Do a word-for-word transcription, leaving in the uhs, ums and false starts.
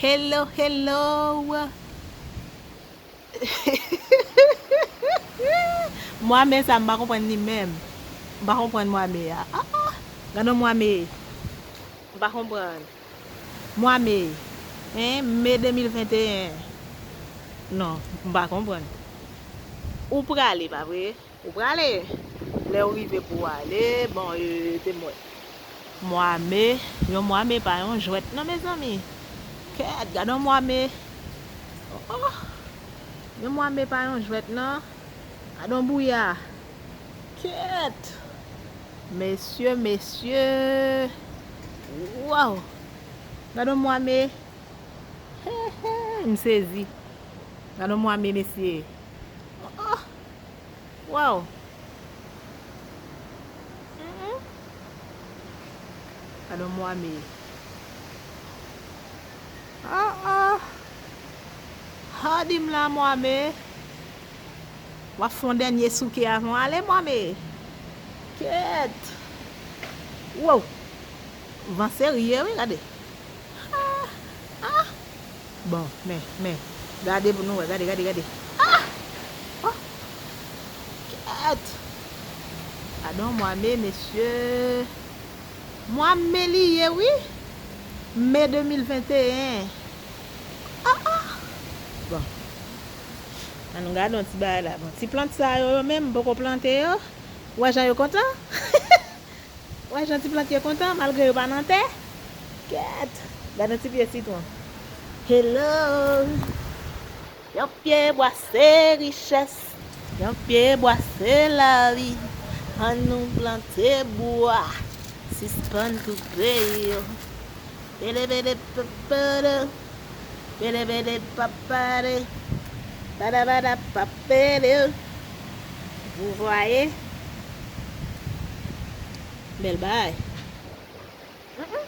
Hello, hello. Mwa me sa, m pa konprann li menm. M pa konprann mwa me a. Ah, ah. Gade yon mwa me. M pa konprann. Mwa me. Hein, me de mil venteyen. Non, m pa konprann. Ou prale, pa vre? Ou prale. Lè ou rive pou w ale, bon, e, te mwen. Mwa me, yon mwa me pa yon jwèt non, mezanmi. Kèt, gade yon mwa me. Oh, oh. Yon mwa me pa yon jwèt non. Gade yon bouya. Kèt. Mesye, mesye. Waw. Gade yon mwa me. He, he, m sezi. Gade yon mwa me, mesye. Oh, oh. Waw. Mm-mm. Gade yon mwa me. Ah, ah. Ha, di m la, mwa me. W ap fè yon dènye souke avan w ale, mwa me. Kèt. Wow. Van serye, wi, gade. Ah, ah. Bon, men, men. Gade pou nou wè, gade, gade, gade. Ah! Oh! Kèt! Gade yon mwa me, mesye. Mwa me li ye, wi. Me de mil venteyen. Ah, ah! Bon. Ann nou gade yon ti bagay la. Bon, ti plant sa yo, yo menm, m poko plante yo. Ou wè jan yo kontan? Ou wè jan ti plant yo kontan, malgre yo pa nan tè? Kèt! Gade yon ti pye sitwon. Hello! Yon pye bwa se richès. Yon pye bwa se lavi. Ann nou plante bwa. Sispann koupe yo. Pede, pede, pede. Pede, pede, papade. Pada, pada, papede. Vous voyez? Bèl bagay. Mm-mm.